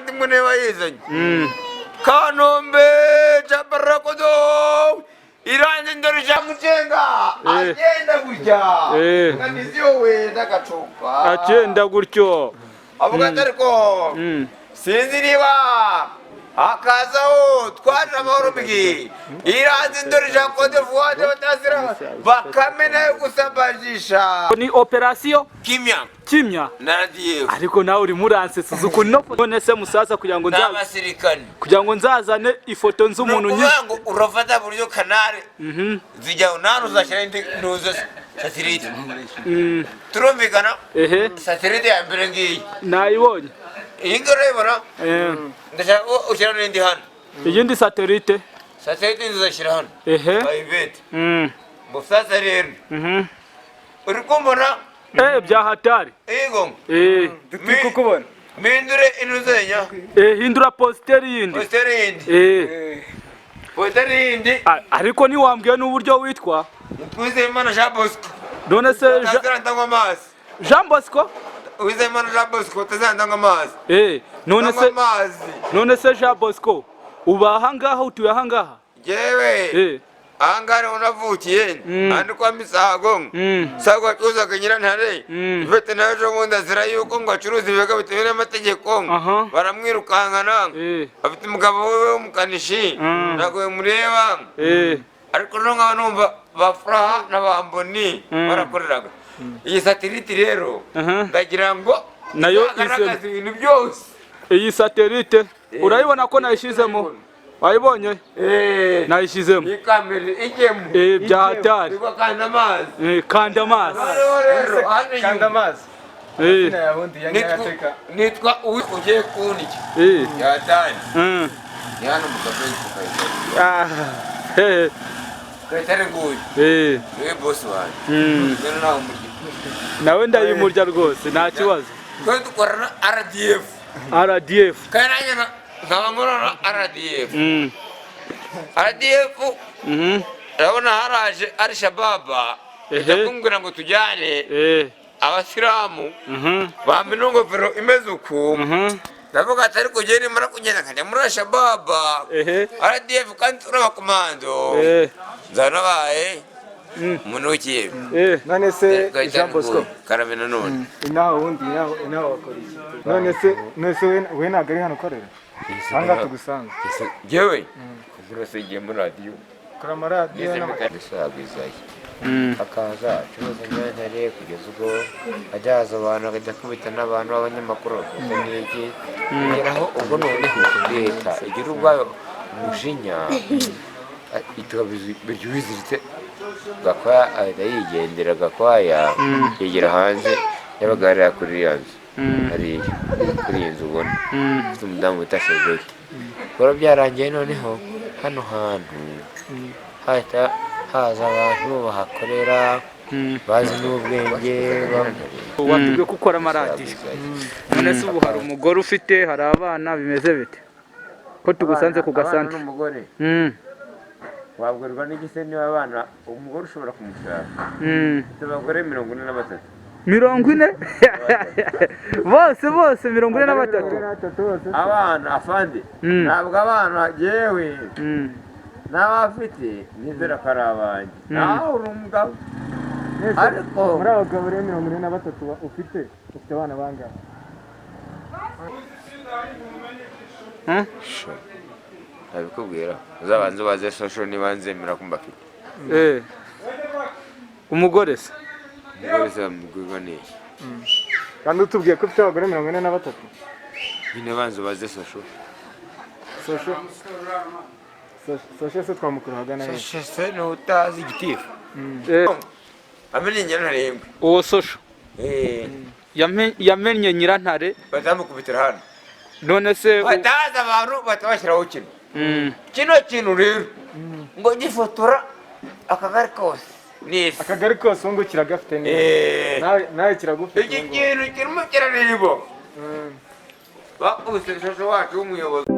Umuvandimwe niba yizanye Kanombe Jabarakodo iranze ndore Jamucenga agenda gutya nganizi wowe n'agacupa Agenda gutyo. Avuga ati ariko sinzi niba hakazaho twaje amahoro bwi iranze ndore Jean Claude Fuad batazira bakame nayo gusambajisha. Ni operasiyo Kimya. Kimya. Na RDF. Ariko nawe urimo uransetsa, uzi ukuntu none se musaza, kugira ngo nza N'abasirikani. Kugira ngo nzazane ifoto nzi umuntu Ni nyine. Ukuvuga ngo urafata buryo kanari zijya nani uzashyira indi ntuzo satellite. Turumvikana? Ehe. Satellite ya mbere ngiyi. Nayibonye. Iyi ngiyi urayibona? Ndashaka ko ushyira n'indi hano. Iyindi satellite. Satellite nzashyira hano. Ehe. Bayibete ngo sasa rero uri kumbona? Bya hatari. Yego. Turi kukubona. Mpindure inuzenya. Hindura posture yindi. Posture yindi. Posture yindi. Ariko ntiwambwiye n'uburyo witwa. Twizeyimana Jean Bosco. None se Utazira ndanywa amazi. Jean Bosco. Uwizeyimana Jean Bosco, utazira ndanywa amazi. None Ndanywa se amazi. None se Jean Bosco, uba ahangaha, utuye ahangaha? Jewe ahangaha niho navukiye. Ahandi kwa Misago. Misago acuruzaga Nyirantare. Ivete nawe ejo bundi azira yuko ngo acuruza ibiyoga bitemewe n'amategeko. Baramwirukankana. Afite umugabo we w'umukanishi. Ntabwo bimureba. Ariko noneho nkaba numva bafuraha n'abamboni barakoreraga iyi satellite rero. Ndagira ngo Nayo izagaragaze ibintu byose. Iyi satellite urayibona ko nayishizemo, wayibonye? Nayishizemo. Iyi kamera ijyemo. Bya hatari. Igwa kanda amazi. Kanda amazi. Noneho rero hano Kanda inyuma amazi. Ya wundi ya Nyafurika. Nitwa uwi ugiye kundya yatani. Ni hano mu kabenzi ku Kayitare. Ah, Kayitare nguyu niwe bosi wanjye. Rero nawe umurya. Nawe ndayimurya rwose, nta kibazo. Twe dukorana RDF. RDF. Kandi nanjye nkaba nkorana RDF. RDF. Urabona haraje Al Shababa kumbwira ngo tujyane abasilamu bampa ingofero imeze uku. Ndavuga ati ariko ugende nimara kugenda nkajya muri Al Shababa, RDF, kandi turi abakomando, nzaba nabaye umuntu w'ikipe. None se Jean Bosco, Karame nanone. Inaha wundi inaha wakora iki? None se we ntabwo ari hano ukorera? Ahangaha tugusanze. Jewe kugura igiye muri radiyo. Kora amaradiyo Gusaguzayo akaza acuruza imyantare kugeza ubwo ajya haza abantu akajya akubita n'abantu b'abanyamakuru bakubita n'iki kugeraho ubwo noneho leta igira ubwayo umujinya biryo wiziritse Gakwaya ahita yigendera. Gakwaya yegera hanze, yabaga hariya kuri iriya nzu, hariya kuri iyi nzu ubona ufite umudamu wita Shevete. Bora byarangiye noneho hano hantu hahita haza abantu bahakorera bazi n'ubwenge. Watubwiye ko ukora amaradiyo, none se ubu hari umugore ufite, hari abana, bimeze bite ko tugusanze ku gasantere? N'umugore wabwirwa n'igise niba abana umugore ushobora kumushaka. Ufite abagore 43. 40 bose bose, 43? Abana afande. Ntabwo abana yewe n'abafite nizera ko ari abanjye. Nawe uri umugabo ariko Muri abo bagabo rero 43 ufite abana bangahe? Ntabikubwira, uzabanze ubaze social niba nzemera ko mbafite. Umugore se? Umugore se bamubwirwa n'iki? Kandi utubwiye ko ufite abagore 43. Nyine banza ubaze social. Social se twamukura ahagana he? Social se ni utazi igitifu amenye ntarengwa. Uwo social yamennye Nyirantare. Batamukubitira hano. None se bataza abantu batabashyiraho kino kino kintu rero ngo gifotora akagari kose n'isi. Akagari kose ubu ngubu kiragafite neza. Nawe kiragufite Iki ubu ngubu. kintu kirimo kirareba bakubise shosho wacu w'umuyobozi.